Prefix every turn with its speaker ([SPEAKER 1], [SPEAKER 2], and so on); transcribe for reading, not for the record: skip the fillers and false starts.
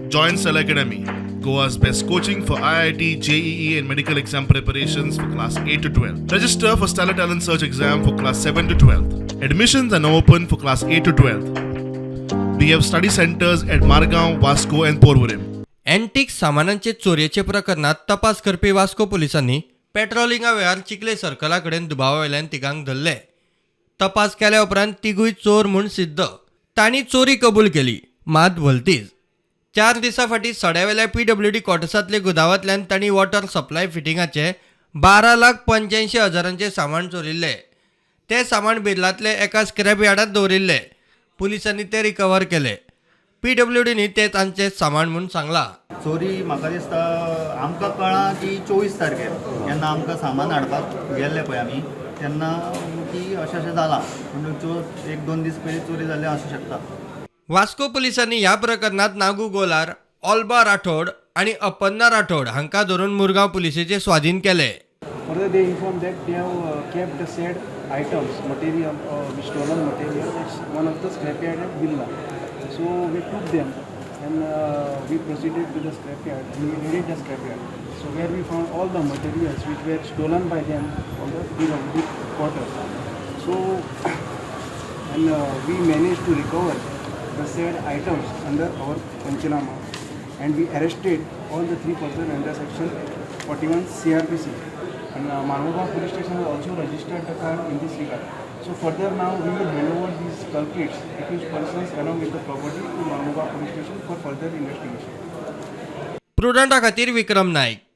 [SPEAKER 1] Join Stellar Academy, Goa's best coaching for IIT, JEE, and medical exam preparations for class 8 to 12. Register for Stellar Talent Search exam for class 7 to 12. Admissions are now open for class 8 to 12. We have study centers at Margao, Vasco, and Porvorim.
[SPEAKER 2] Antique सामानांचे चोरयेचे प्रकरणात तपास करपी वास्को पुलिसांनी पेट्रोलिंगा वेळार चिखले सर्कला कडेन दुबावा वयल्यान तिगांक धरले. तपास केल्या उपरांत तिगूय चोर म्हूण सिद्ध. तांणी चोरी कबूल केली, मात भलतीच. 4 दिसां फाटीं सड्यावेल्या पीडब्ल्यूडी क्वॉर्टर्सांतले गुदावांतल्यान तांणी वॉटर सप्लाय फिटिंगाचे 12,85,000ांचें सामान चोरिल्लें. तें सामान बिर्लांतले एका स्क्रॅप यार्डांत दवरिल्लें. पुलिसांनी तें रिकवर केलें. पीडब्ल्यूडीनी तें तांचें सामान म्हूण सांगलां.
[SPEAKER 3] चोरी म्हाका दिसता आमकां कळ्ळां की 24 तारखेर जेन्ना आमकां सामान हाडपाक गेल्ले पळय आमी, तेन्ना की अशें अशें जालां. म्हणून चोर एक दोन दीस पयलीं चोरी जाल्ली आसूं शकता.
[SPEAKER 2] वास्को पुलिसांनी ह्या प्रकरणात नागू गोलार, ऑल्बा राठोड आनी अपन्ना राठोड हांकां धरून मुरगांव पुलिसेचे स्वाधीन केले.
[SPEAKER 4] Further, they informed that they have kept the said items, material, stolen material, at one of the scrapyard at Birla. So we took them and we proceeded to the scrapyard and we raided the scrapyard. So where we found all the materials which were stolen by them from the PWD quarters. So and we managed to recover the said items under our Panchanama and we arrested all the three persons under section 41 CRPC and Marmugao police station has also registered the car in this regard. So further, now we will hand over these culprits, accused persons, along with the property to Marmugao police station for further investigation.
[SPEAKER 2] प्रुडंटा खातीर विक्रम नायक.